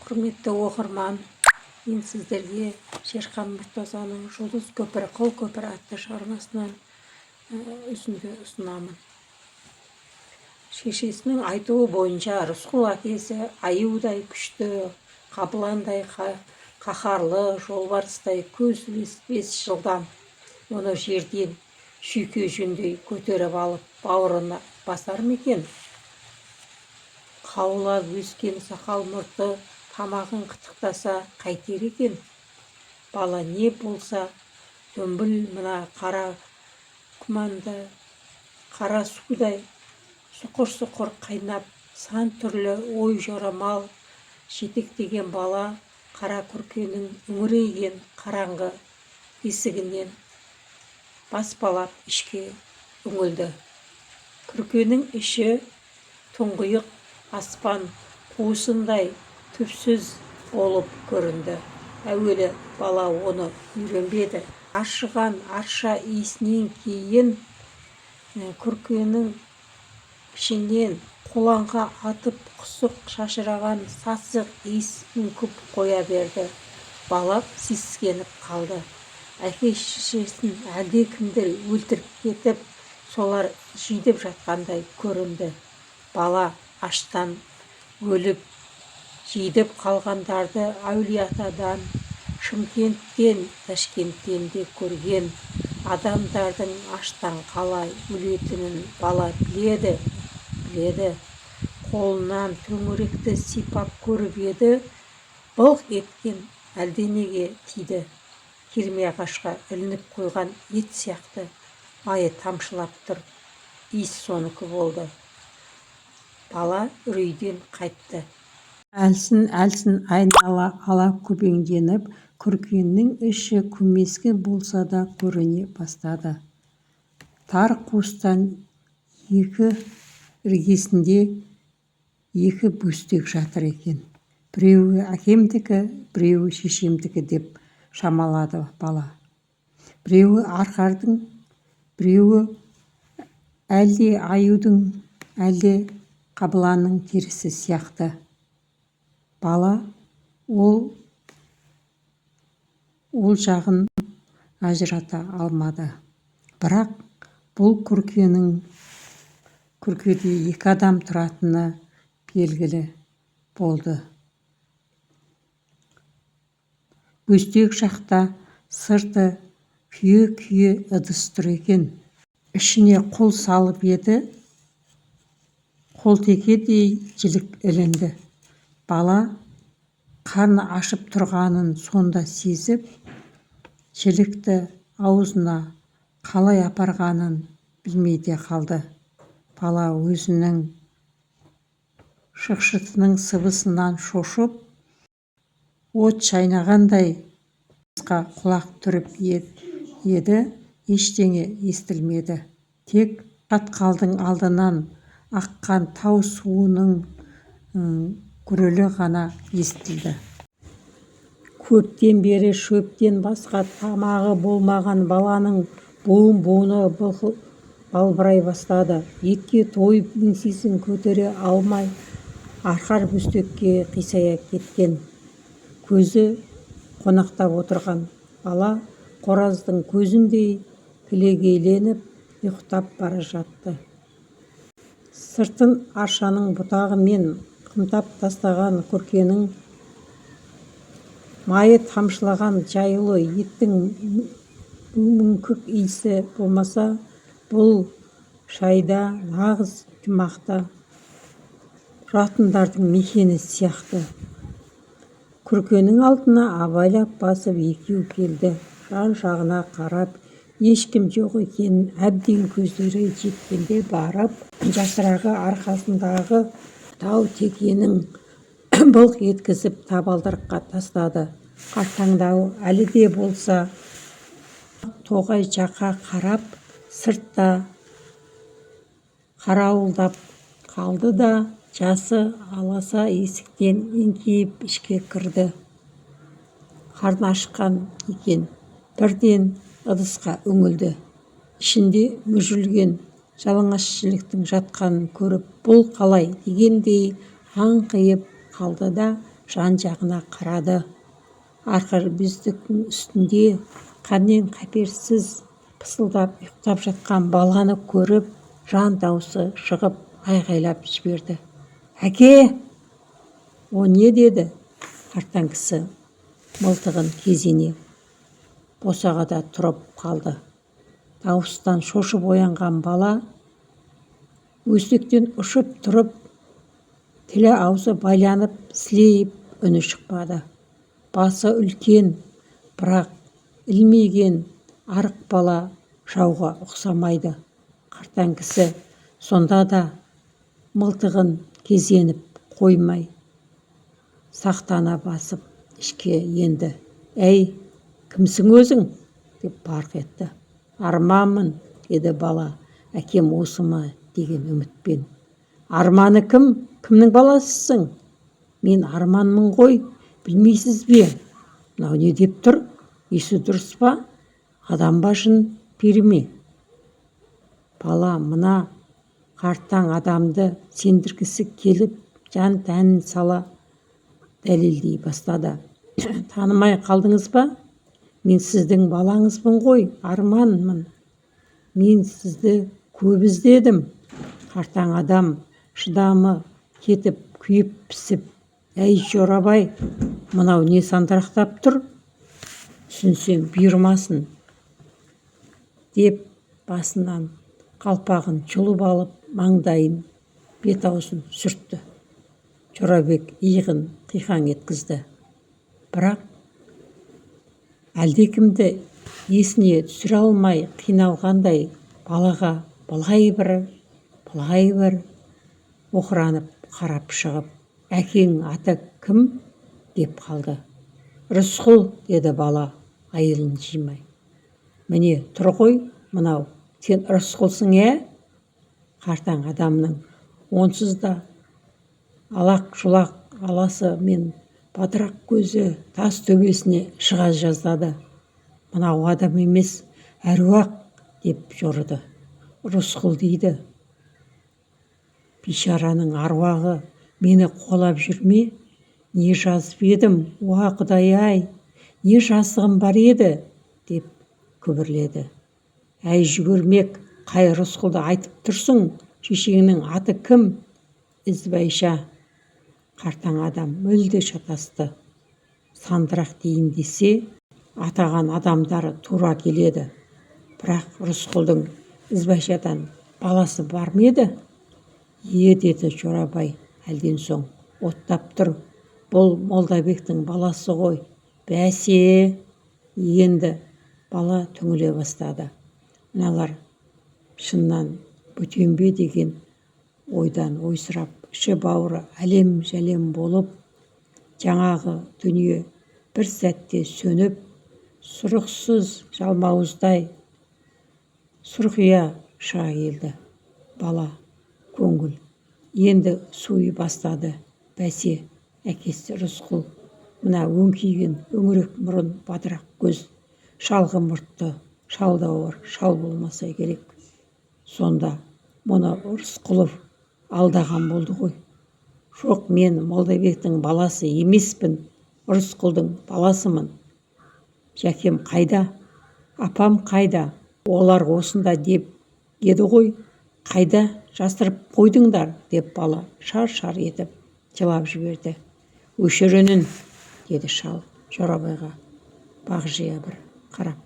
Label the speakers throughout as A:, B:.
A: Құрметті оқырман, мен сіздерге Шерхан Мұртазаның «Жұлдыз көпір, қыл көпір» атты шығармасынан үзінді ұсынамын. Шешесінің айтуы бойынша, Рысқұл әкесі аюдай күшті, қабыландай қаһарлы, жолбарыстай көз ілеспес жылдам. Оны жерден шүйке жүндей көтеріп алып, бауырына басар ма екен? Қаулап өскен сақал-мұрты тамағын қытықтаса қайтер екен? Бала не болса дүмбіл мына қара құманда қара судай сұқыр-сұқыр қайнап, сан түрлі ой-жорамал жетектеген бала қара күркенің үңірейген қараңғы есігінен баспалап ішке үңілді. Күркенің іші тұңғиық аспан қуысындай түпсіз болып көрінді. Әуелі бала оны үйренбеді. Аршыған арша иісінен кейін күркенің ішінен қолаңға атып құсық шашыраған сасық иіс мүңкіп қоя берді. Бала сескеніп қалды. Әке-шешесін әлдекімдер өлтіріп кетіп, солар жидіп жатқандай көрінді. Бала аштан өліп жидіп қалғандарды Әулиеатадан, Шымкенттен, Ташкенттен де көрген. Адамдардың аштан қалай өлетінін бала біледі, біледі. Қолынан төңіректі сипап көріп еді, былқ еткен әлденеге тиді. Керме ағашқа ілініп қойған ет сияқты майы тамшылап тұр. Иіс соныкі болды. Бала үрейден қайтты. Әлсін-әлсін айнала алакөбеңденіп, күркенің іші көмескі болса да көріне бастады. Тар қуыстан екі іргесінде екі бөстек жатыр екен. Біреуі әкемдікі, біреуі шешемдікі деп шамалады бала. Біреуі арқардың, біреуі әлде аюдың, әлде қабыланның терісі сияқты. Бала ол ол жағын ажырата алмады. Бірақ бұл күркенің күркеде екі адам тұратыны белгілі болды. Бөстек жақта сырты күйе-күйе ыдыс тұр екен. Ішіне қол салып еді, қолтекедей жілік ілінді. Бала қарны ашып тұрғанын сонда сезіп, жілікті аузына қалай апарғанын білмей де қалды. Бала өзінің шықшытының сыбысынан шошып, от шайнағандай дыбысқа құлақ түріп еді, ештеңе естілмеді. Тек шатқалдың алдынан аққан тау суының гүрілі ғана естілді. Көптен бері шөптен басқа тамағы болмаған баланың буын-буыны балбырай бастады. Етке тойып, еңсесін көтере алмай арқар бөстекке қисая кеткен. Көзі қонақтап отырған бала қораздың көзіндей кілегейленіп ұйықтап бара жатты. Сыртын аршаның бұтағымен қымтап тастаған күркенің майы тамшылаған жаюлы еттің мүңкік иісі болмаса, бұл жайда нағыз жұмақта тұратындардың мекені сияқты. Күркенің алдына абайлап басып екеу келді. Жан-жағына қарап, ешкім жоқ екенін әбден көздері жеткенде барып, жасырағы арқасындағы тау текенің былқ еткізіп табалдырыққа тастады. Қартаңдауы әлі де болса тоғай жаққа қарап, сыртта қарауылдап қалды да, жасы аласа есіктен еңкейіп ішке кірді. Қарны ашқан екен, бірден ыдысқа үңілді. Ішінде мүжілген жалаңаш жіліктің жатқанын көріп, бұл қалай дегендей аңқиып қалды да. Жан-жағына қарады. Арқа бөстектің үстінде қаннен қаперсіз пысылдап ұйықтап жатқан баланы көріп, жан даусы шығып айғайлап жіберді: «Әке! О не?» – деді қартаң кісі мылтығын кезене босағада тұрып қалды. Дауыстан шошып оянған бала бөстектен ұшып тұрып, тілі аузы байланып, сілейіп үні шықпады. Басы үлкен, бірақ ілмиген арық бала жауға ұқсамайды. Қартаң кісі сонда да мылтығын кезеніп қоймай, сақтана басып ішке енді. «Әй, кімсің өзің?» – деп барқ етті. «Арманмын», – деді бала әкем осы ма деген үмітпен. «Арманы кім? Кімнің баласысың?» «Мен Арманмын ғой, білмейсіз бе?» Мынау не деп тұр? Есі дұрыс па? Адам ба, жын пері ме? Бала мына қартаң адамды сендіргісі келіп, жан тәнін сала дәлелдей бастады: «Танымай қалдыңыз ба? Мен сіздің балаңызбын ғой, Арманмын. Мен сізді көп іздедім». Қартаң адам шыдамы кетіп, күйіп пісіп: «Әй, Жорабай, мынау не сандырақтап тұр? Түсінсем бұйырмасын», – деп, басынан қалпағын жұлып алып, маңдайын, бет аузын сүртті. Жорабек иығын қиқаң еткізді. Бірақ әлдекімді есіне түсіре алмай қиналғандай, балаға былай бір, былай бір оқыранып қарап шығып: «Әкеңнің аты кім?» – деп қалды. «Рысқұл», – деді бала айылын жимай. «Міне, тұр ғой мынау. Сен Рысқұлсың, ә?» Қартаң адамның онсыз да алақ-жұлақ аласы мен бадырақ көзі тас төбесіне шыға жаздады. Мынау адам емес, әруақ деп жорыды. «Рысқұл дейді. Бейшараның аруағы мені қуалап жүр ме? Не жазып едім? Уа, құдай-ай, не жазығым бар еді?» – деп күбірледі. «Әй, жүгірмек, қай Рысқұлды айтып тұрсың? Шешеңнің аты кім?» «Ізбайша». Қартаң адам мүлде шатасты. Сандырақ дейін десе, атаған адамдары тура келеді. Бірақ Рысқұлдың Ізбайшадан баласы бар ма еді? «Е, – деді Жорабай әлден соң, оттап тұр. – Бұл Молдабектің баласы ғой, бәсе!» Енді бала түңіле бастады. Мыналар шыннан бөтен бе деген ойдан ойсырап, іші-бауыры әлем-жәлем болып, жаңағы дүние бір сәтте сөніп, сұрықсыз жалмауыздай сұрқия шыға келді. Бала көңіл енді суи бастады. Бәсе, әкесі Рысқұл мына өңкиген өңірек мұрын, бадырақ көз, шалғы мұртты шалдауыр шал болмаса керек. Сонда мұны Рысқұлов алдаған болды ғой. «Жоқ, мен Молдабектің баласы емеспін, Рысқұлдың баласымын. Жәкем қайда? Апам қайда? Олар осында деп еді ғой. Қайда жасырып қойдыңдар?» – деп бала шар-шар етіп жылап жіберді. «Өшір үнін!» – деді шал Жорабайға бағжия бір қарап.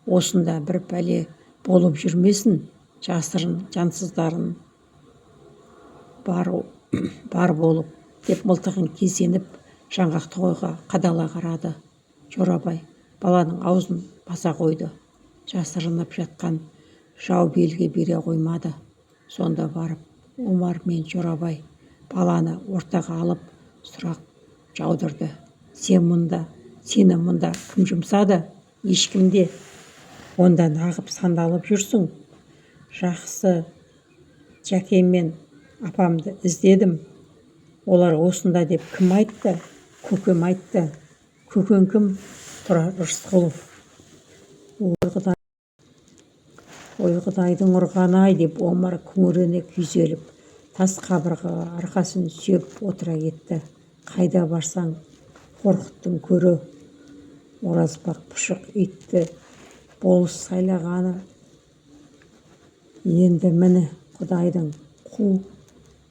A: «Осында бір пәле болып жүрмесін. Жасырын жансыздарын бар, бар болып», – деп, мылтығын кезеніп, жаңғақ тоғайға қадала қарады. Жорабай баланың аузын баса қойды. Жасырынып жатқан жау белгі бере қоймады. Сонда барып Омар мен Жорабай баланы ортаға алып, сұрақ жаудырды: «Сен мұнда, сені мұнда кім жұмсады?» «Ешкім де». «Онда нағып сандалып жүрсің?» «Жақсы, жәкем мен апамды іздедім». «Олар осында деп кім айтты?» «Көкем айтты». «Көкең кім?» «Тұрар Рысқұлов». «Ой, құдайдың ұрғаны-ай!» – деп Омар күңірене күйзеліп, тас қабырғаға арқасын сүйеп отыра кетті. Қайда барсаң, Қорқыттың көрі. Оразбақ пұшық итті болыс сайлағаны енді, міне, құдайдың қу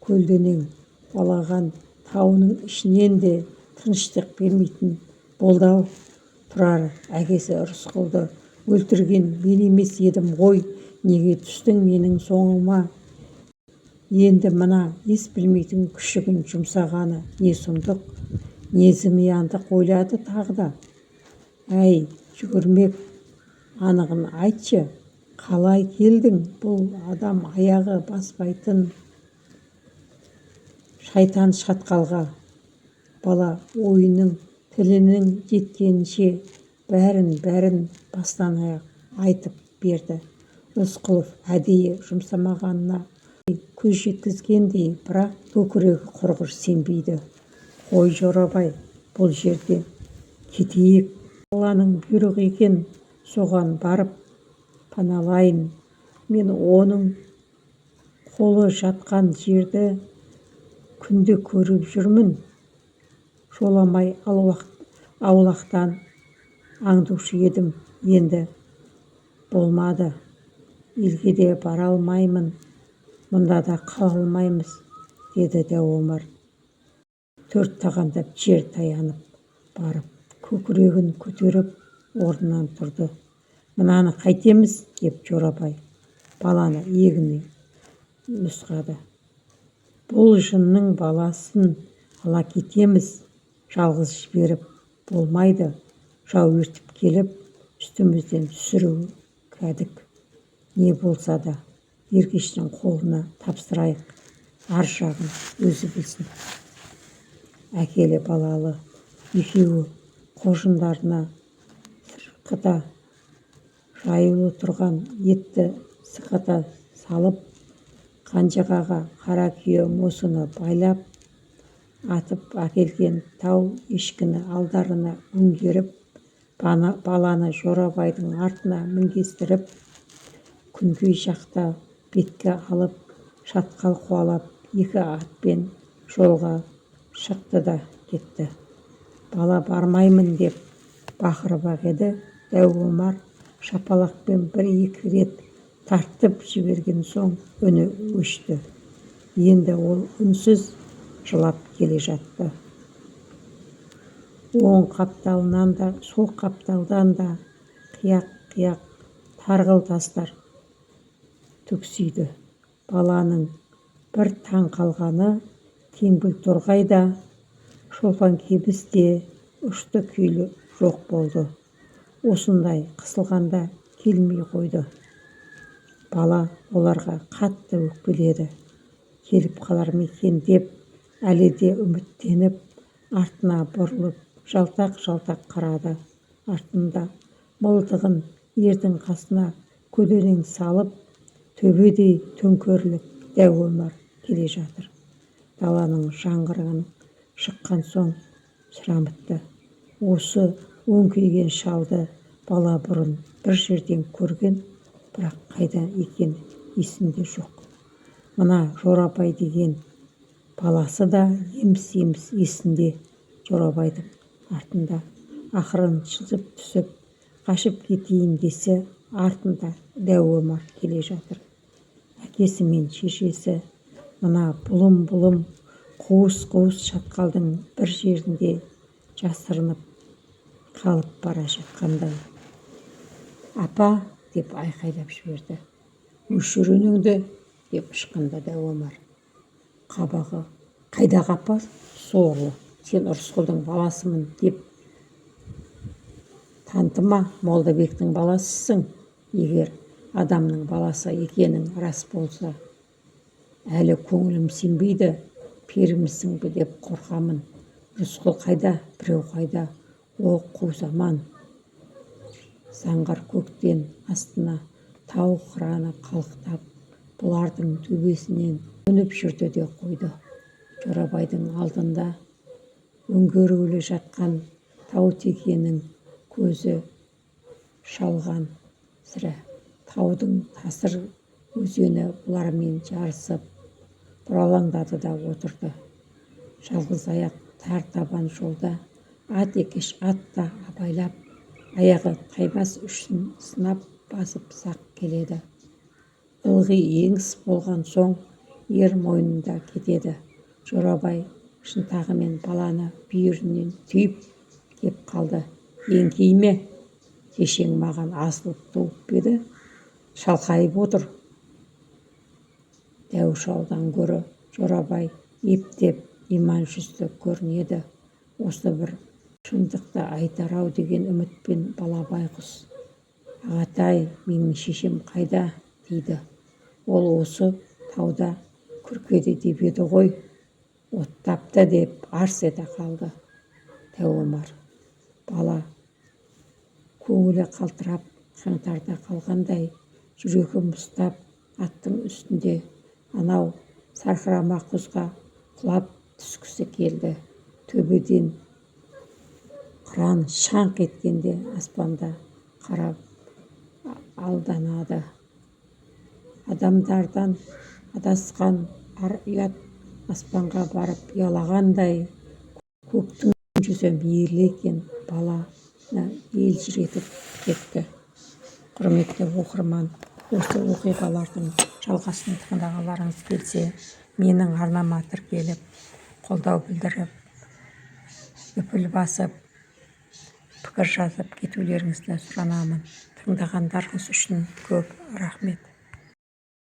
A: көлденең қуалаған тауының ішінен де тыныштық бермейтін болды-ау. Тұрар, әкесі Рысқұлды өлтірген мен емес едім ғой, неге түстің менің соңыма? Енді мына ес білмейтін күшігін жұмсағаны не сұмдық, не зымияндық, ойлады тағы да. Әй, жүгірмек, анығын айтшы, қалай келдің бұл адам аяғы баспайтын шайтан шатқалға? Бала ойының тілінің жеткенінше бәрін-бәрін бастан-аяқ айтып берді. Рысқұлов әдейі жұмсамағанына көз жеткізгендей, бірақ көкірегі құрғыр сенбейді. Қой, Жорабай, бұл жерде кетейік. Алланың бұйрығы екен, соған барып паналайын. Мен оның қолы жатқан жерді күнде көріп жүрмін. Жоламай аулақтан аңдушы едім, енді болмады. Елге де бара алмаймын, мұнда да қала алмаймыз, деді дәу Омар. Төрт тағандап жер таянып барып, көкірегін көтеріп орнынан тұрды. Мынаны қайтеміз, деп Жорабай баланы иегіне нұсқады. Бұл жынның баласын ала кетеміз, жалғыз жіберіп болмайды, жау ертіп келіп үстімізден түсіруі кәдік. Не болса да ергештің қолына тапсырайық, ар жағын өзі білсін. Әкелі балалы екеуі қоржындарына сырқыта жаюлы тұрған етті сықата салып, қанжығаға қара күйе мосыны байлап, атып әкелген тау ешкіні алдарына өңгеріп, баланы Жорабайдың артына мінгестіріп, күнгей жақта бетке алып, шатқал қуалап, екі атпен жолға шықты да кетті. Бала бармаймын деп бақырып-ақ еді, дәу Омар шапалақпен бір-екі рет тартып жіберген соң үні өшті. Енді ол үнсіз жылап келе жатты. Оң қапталынан да, сол қапталдан да қияқ-қияқ тарғыл тастар түксиді. Баланың бір таң қалғаны, теңбіл торғай да, шолпан кебіс те ұшты-күйлі жоқ болды. Осындай қысылғанда келмей қойды. Бала оларға қатты өкпеледі. Келіп қалар ма екен деп әлі де үміттеніп, артына бұрылып жалтақ-жалтақ қарады. Артында мылтығын ердің қасына көлденең салып, төбедей төңкеріліп дәу Омар келе жатыр. Даланың жаңғырығы шыққан соң сұрамытты. Осы өңкиген шалды бала бұрын бір жерден көрген, бірақ қайда екені есінде жоқ. Мына Жорабай деген баласы да еміс-еміс есінде. Жорабайдың артында ақырын жылжып түсіп, қашып кетейін десе, артында дәу Омар келе жатыр. Әкесі мен шешесі мына бұлым-бұлым, қуыс-қуыс шатқалдың бір жерінде жасырынып қалып бара жатқандай. Апа, деп айқайлап жіберді. Өшір үніңді, деп ышқынды дәу Омар. Қабағы қайдағы апа, сорлы, сен Рысқұлдың баласымын деп тантыма, Молдабектің баласысың. Егер адамның баласы екенің рас болса, әлі көңілім сенбейді, перімісің бе деп қорқамын. Рысқұл қайда, біреу қайда? О, қу заман! Заңғар көктен астына тау қыраны қалықтап, бұлардың төбесінен төніп жүрді де қойды. Жорабайдың алдында өңгерулі жатқан таутекенің көзі шалған сірә. Таудың тасыр өзені бұлармен жарысып бұралаңдады да отырды. Жалғыз аяқ Тар табан жолда ат екеш ат та абайлап, аяғы таймас үшін сынап басып сақ келеді. Ылғи еңіс болған соң ер мойнында кетеді. Жорабай шынтағымен баланы бүйірінен түйіп кеп қалды. Еңкейме, шешең маған асылып туып па еді, шалқайып отыр. Дәу шалдан гөрі Жорабай ептеп иман жүзді көрінеді. Осы бір шындықты айтар-ау деген үмітпен бала байғұс: Ағатай, менің шешем қайда? дейді. Ол осы тауда күркеде деп еді ғой, оттапты, деп арс ете қалды дәу Омар. Бала көңілі қалтырап, қаңтарда қалғандай жүрегі мұздап, аттың үстінде анау сарқырама құзға құлап түскісі келді. Төбеден қыран шаңқ еткенде аспанда қарап алданады. Адамдардан адасқан ар-ұят аспанға барып ұялағандай, көктің жүзі мейірлі екен, баланы елжіретіп кетті. Құрметті оқырман, осы оқиғалардың жалғасын тыңдағыларыңыз келсе, менің арнама тіркеліп, қолдау білдіріп, үпіл басып, пікір жазып кетулеріңізді сұранамын. Тыңдағандарыңыз үшін көп рахмет.